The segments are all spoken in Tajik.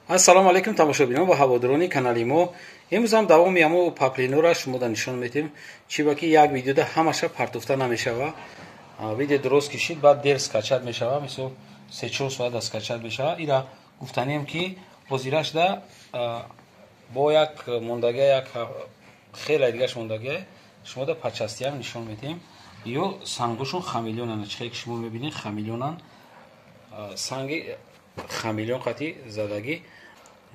Ассалому алайкум тамошобинон ва ҳаводорони канали мо. Имрӯз ҳам давоми ҳамо паплинора шумода нишон медиҳем. Чӣ ба ки як видеода ҳамаша партофта намешава. Видео дуруст кишид, баъд дер скачать мешава, мисол 3-4 соат скачать мешава. Ира гуфтанем ки ҳозирашда бо як мондагия, як хеле дигаш мондагия шумода пачастиам нишон медиҳем. Ё сангошон хамелеонанд, чӣ ки шумо мебинед хамелеонанд, санги хамелеон қати задагӣ,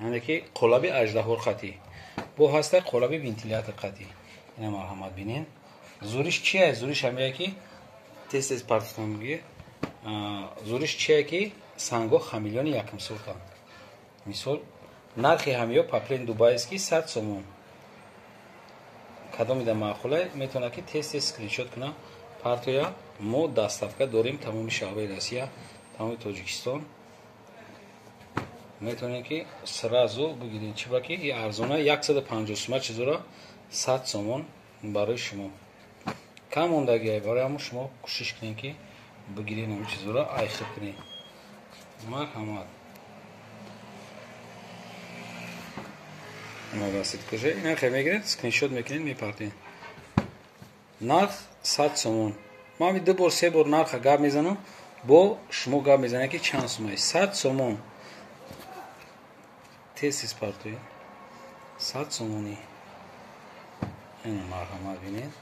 яъне ки қолаби аждаҳор қати бо ҳаста қолаби вентилятор қати. Ина марҳамат бинен. Зуриш чия? Зуриш ҳамия ки тез тез партофтан мегӯе. Зуриш чия ки санго хамелеони якм сортанд. Мисол нархи ҳамиё паплен дубайский 100 сомон. Кадомида маъқулай метавонад ки тез тез скриншот кунад партоя. Мо доставка дорем тамоми шаҳрҳои Россия, тамоми Тоҷикистон. Метавонем ки сразу бигирем, чӣ ба ки и арзона 150 сума чизора 100 сомон барои шумо. Кам мондагиай, барои ҳамо шумо кӯшиш кунем ки бигирем ҳамин чизора, айхиб кунем. Марҳамат. Омадастед кӯша, ина хе мегиред, скриншот мекунед, мепартед. Нарх 100 сомон. Ман ду бор, се бор нарха гап мезанам, бо шумо гап мезанем ки чанд сомай. 100 сомон. Тез тез партоед. 100 сомонӣ. Ина марҳамат бинед.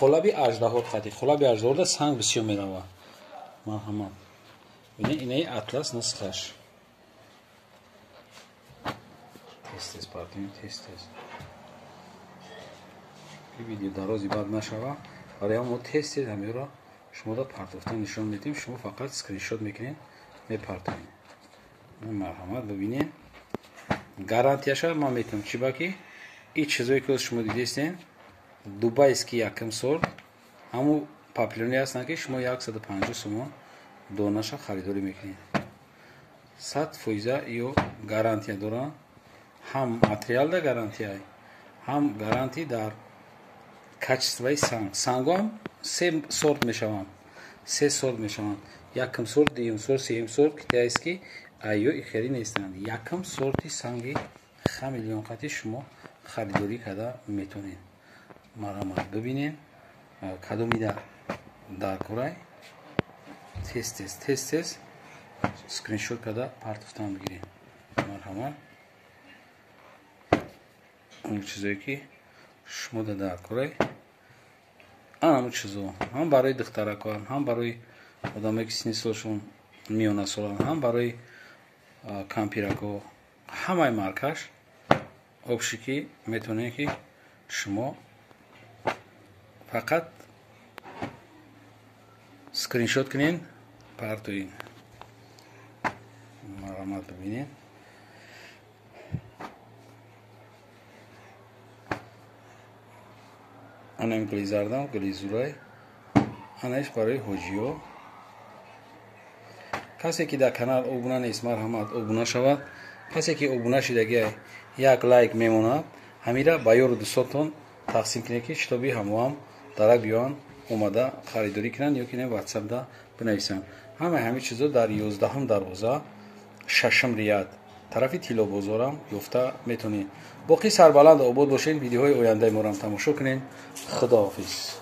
Қолаби аждаҳор қати. Қолаби аждаҳорда санг бисёр меравад. Марҳамат. Бинед, инаи атлас нусхаш. Тез тез партоед, тез тез. Видео дарози бад нашава. Барои мо тез тез ҳамиро шумода партофта нишон медиҳем. Шумо фақат скриншот мекунед, мепартоед. Марҳамат бибинед. Гарантияша ман метавонам, чӣ ба ки ин чизое ки шумо дидестен дубайский якм сорт ҳамун паплионе ҳастанд ки шумо 150 сомон донаша харидорӣ мекунед. 100% ё гарантия доранд. Ҳам материалда гарантия, ҳам гарантия дар качествои санг. Сангҳо се сорт мешаванд. Се сорт мешаванд. Якм сорт, дуюм сорт, сеюм сорт китайский айё ихелӣ нестанд. Якм сорти санги хамелеон қати шумо харидорӣ карда метавонед. Марҳамат бибинед кадомида дар корай. Тез тез тез тез скриншот карда партофтан бигиред. Марҳамат. Он чизое ки шумо дар корай, ҳамон чизо ҳам барои духтаракон, ҳам барои одамое ки синни солшон миёнасоланд, ҳам барои кампирако, ҳамаи маркаш обши ки метавонед ки шумо фақат скриншот кунед, партоед. Марҳамат бибинед. Анам глизардам, глизурай. Анаиш барои ҳоҷиё. Касе ки дар канал обуна нест, марҳамат обуна шавад. Касе ки обуна шидагиай як лайк мемонад, ҳамира ба ёру дӯстотон тақсим кунед ки шитоби ҳамоам дарак биёянд, омада харидорӣ кунанд ё ки не ватсапда бинависанд. Ҳамаи ҳамин чизо дар 11-ум дарвоза, 6-ум рияд тарафи Тиллобозорам ёфта метавонед. Боқӣ сарбаланд обод бошед, видеоҳои ояндаи моро ҳам тамошо кунед. Худоҳофиз.